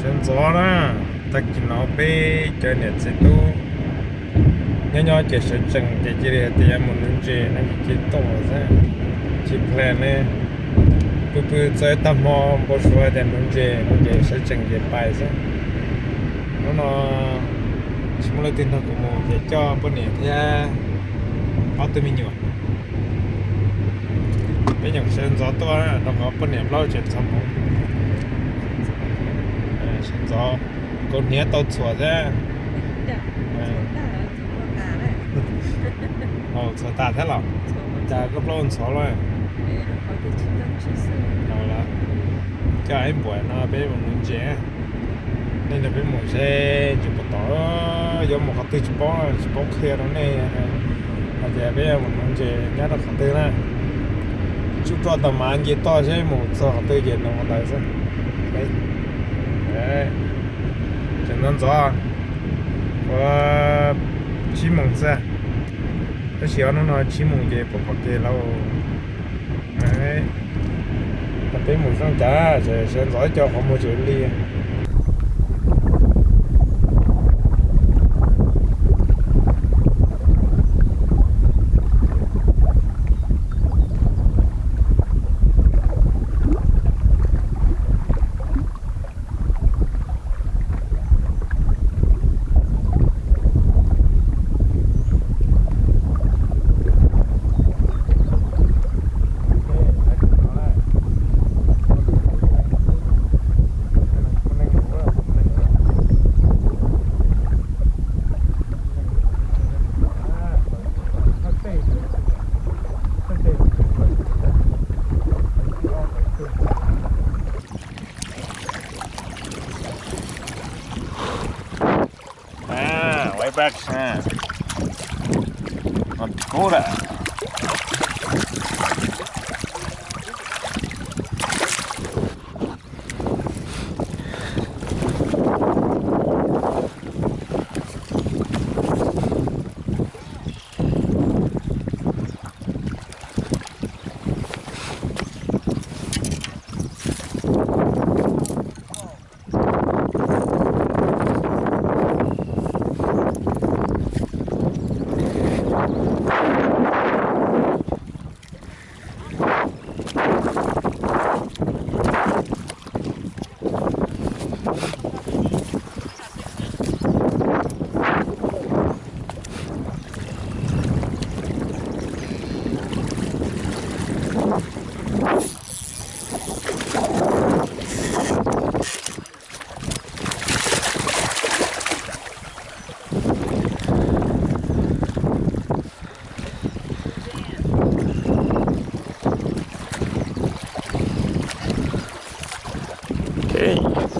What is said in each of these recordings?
Sawv ntxov na, tag kis no peb cov niam txiv tub nyob nyob ces sawv tsees ces cia li hais tias yuav mus nuv ntses no ces cia li tuaj xwb, tsis plan li. Pw pw txog ib tag hmo npau suav tias nuv ntses no ces sawv tsees ces pais xwb. Hnub no tsis muaj leej twg nrog kuv mus ces coj poj niam thiab ob tug me nyuam. Peb nyuam sawv ntxov tuaj rau qhov poj niam plaub tseem txog mus. Sawv ntxov, kaus hniav tau txhuam thiab. Txhuam tas thiab los? Cas koj plaub ntxhov lawm? Coj ib npuas no peb mus nuv ntses. Nej nrog peb mus seb ntses puas tom, yuav mus qhov twg tsis paub, tsis paub qhia rau nej hais tias peb yuav mus nuv ntses nyob rau qhov twg na. Tsuj ruaj tau mas nce toj seb mus txog qhov twg ces nuv qhov ntawd xwb. Tseem ntxov ntxov, ua tsib moos xwb, tab sis ob hnub no tsib moos ces pom pom kev lawm. Peb mus zoo cas, sawv ntxov ib co qhov muag tseem li. Way back, not good.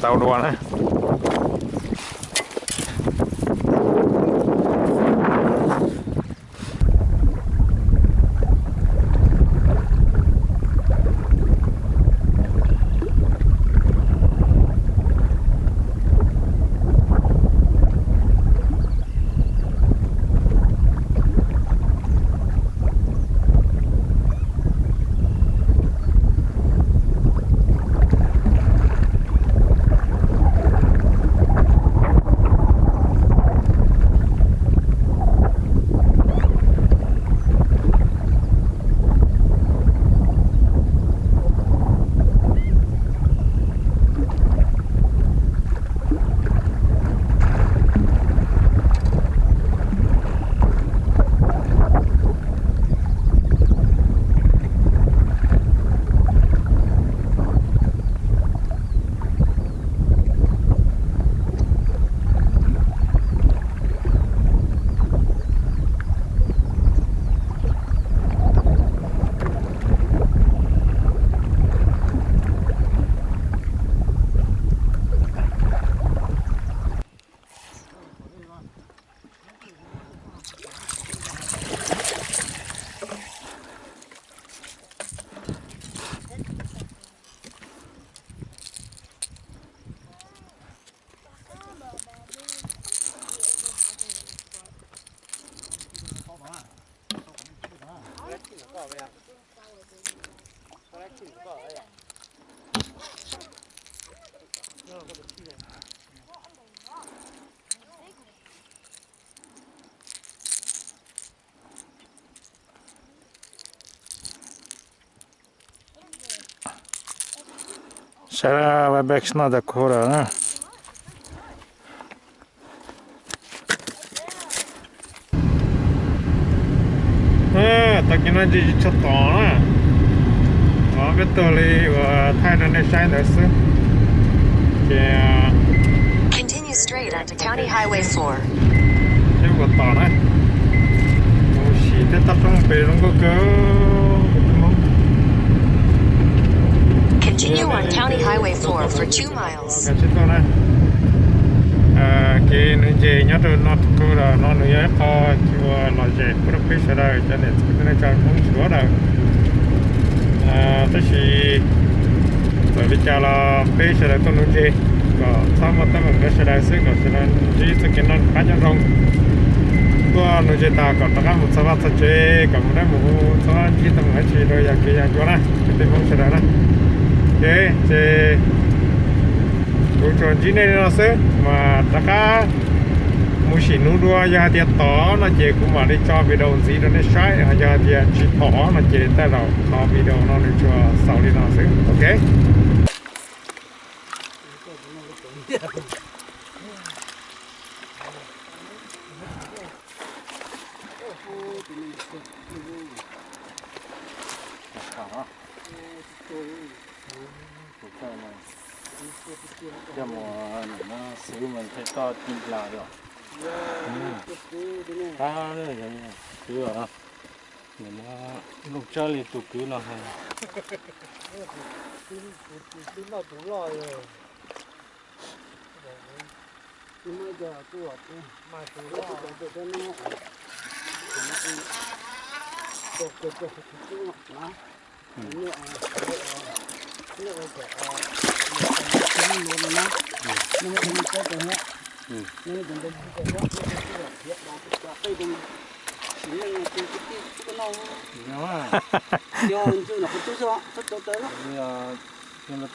Tau dua na. Sab Vajpeb Snow Dakota na. Tag kis no ntshe tsis tshua tod na. Peb tuaj li uas thaij rau nej saib ntawd xwb. Ces Continue straight onto County Highway four. Nyob puas tom na. Mus sim tej toj roob pem zoo nkauj kawg. Continue on County Highway four for two miles. Kev nuv ntses nyob rau no, no nws yog ib qho cua lom zem pub rau peb sawv daws cov niam txiv kwv tij neej tsa Hmoob sawv daws. Tab sis txawm li cas los peb sawv daws tuaj nuv ntses kom txhob muaj teeb meem rau sawv daws xwb, kom sawv daws ntsib txoj kev noj qab nyob zoo. Tuaj nuv ntses tas kom rov qab mus txog vaj txog tsev, kom mus dab mus huv, txhob ntsib teeb meem dab tsi rau yam kev yam ncua na, kwv tij Hmoob sawv daws na. Ok, ces kuv tsuas ntsib nej li no xwb, mas rov qab mus sim nuv dua, yog hais tias tom no ces kuv mam li tso video ntxiv rau nej saib, yog hais tias tsis tom no ces tej zaum qhov video no nws tsuas xaus li no xwb. Ok. Coj mus xwb mas thiaj toj tij nplas yom. Tab xwb, nplooj tsawb li tus kwv no.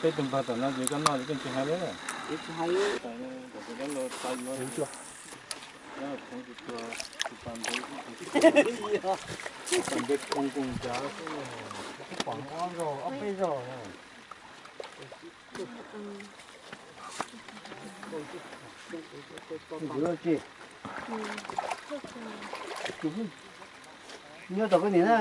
Peb tus npawg tom no ces koj noj ces koj tsis hais li. Tsis hais li. Nyob tom koj niam na.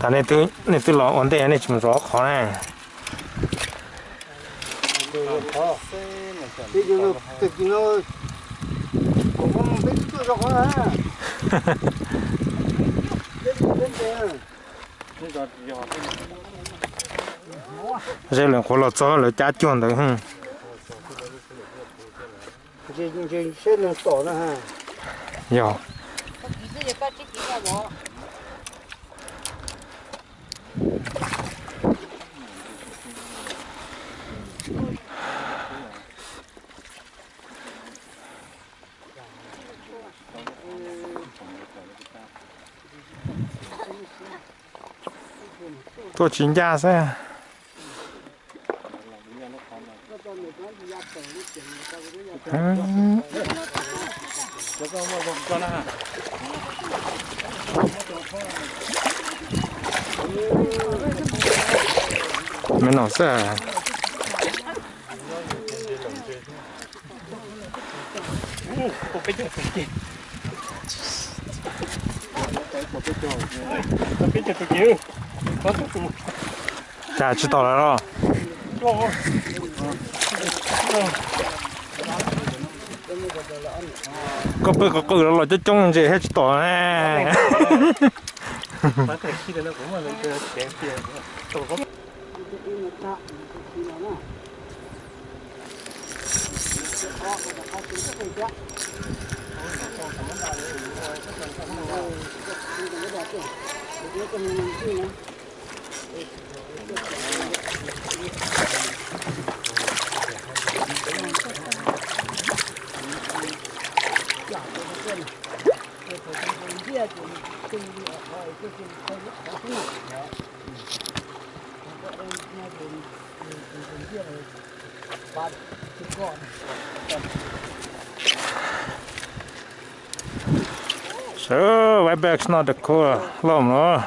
Tam nej twb los ua ntej nej tsis mus zov qhov na. Ze lwm qhuav los txog lawv cab cuag ntawd. Yog. Tuaj tsis ncaj xwb. Me no xwb. Cas tsis tom lawm los? Koj pw qw qw los los coob coob ntses thiab tsis tom ne. Sawv, Whiteback no the cool loj no.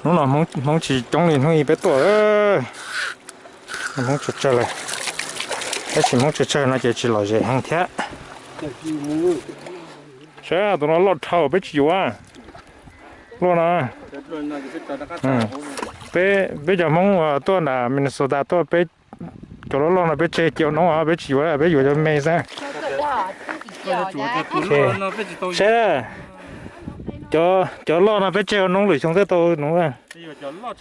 Hnub no Hmoob tsis coob li hnub ib peb tuaj. Hmoob tsawg tsawg lawm, tab sis Hmoob tsawg tsawg no ces tsis lom zem heev thiab. Saib tus no loj dhau peb tsis yuav. Loj no. Peb, peb cov Hmoob uas tuaj nram Minnesota tuaj peb cov loj loj no peb tseg cia ua noob, peb tsis yuav, peb yuav cov me xwb. Saib, cov loj no peb tseg ua noob lwm xyoo thiaj tau noob.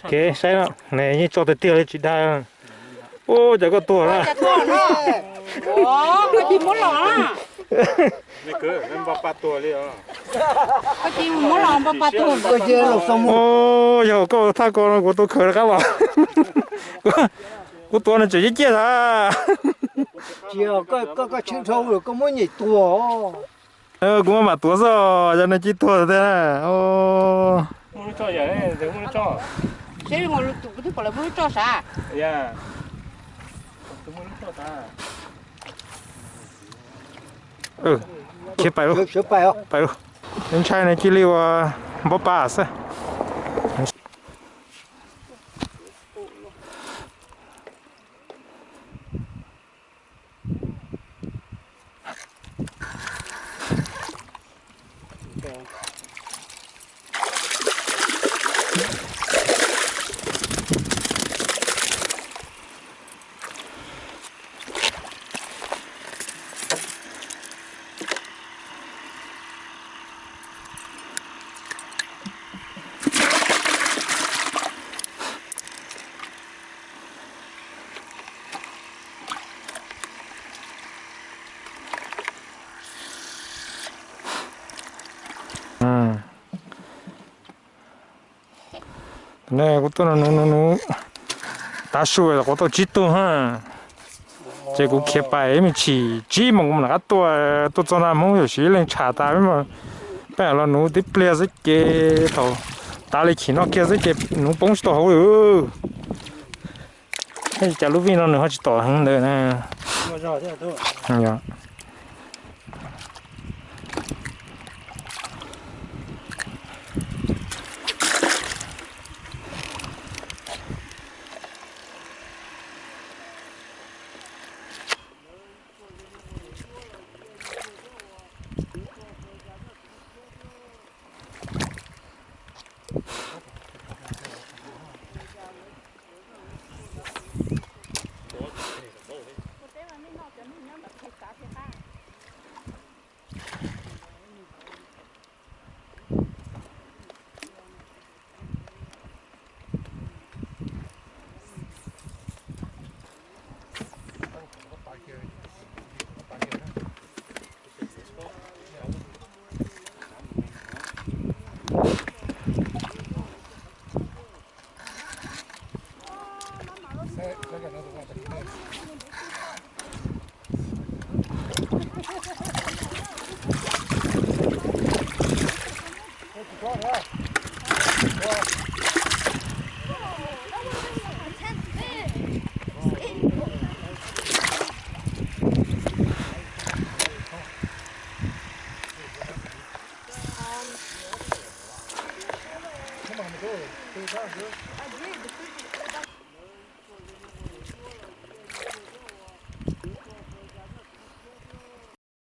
Kev saib no, nws yeej tso tiag tiag li tsis dag. Ua cas koj tuag na? Yog koj thaj ko no kuv tus khaws rov qab los. Kuv tuav nws tseem ciaj ciaj tag. Koj muab nyem tuag. Kuv maj mam tuav xwb, yog nws cia tuag tiag na. Khiav pais, pais, ntshai nws cia li ua npab pas xwb. Ne kuv tuaj nuv nuv nuv, tav su quav tau tsib tug ha. Ces kuv khiav pais ib me chim tsib moos kuv mam rov qab tuaj, tuaj txog nrad Hmoob yuam siv ib leeg tsham tas, peb los nuv tib pliag xwb ces thaum tav li chim no kiag xwb ces nuv poob tsis tau hauv li. Cas lub vij no nws ho tsis tom heev ntawd na.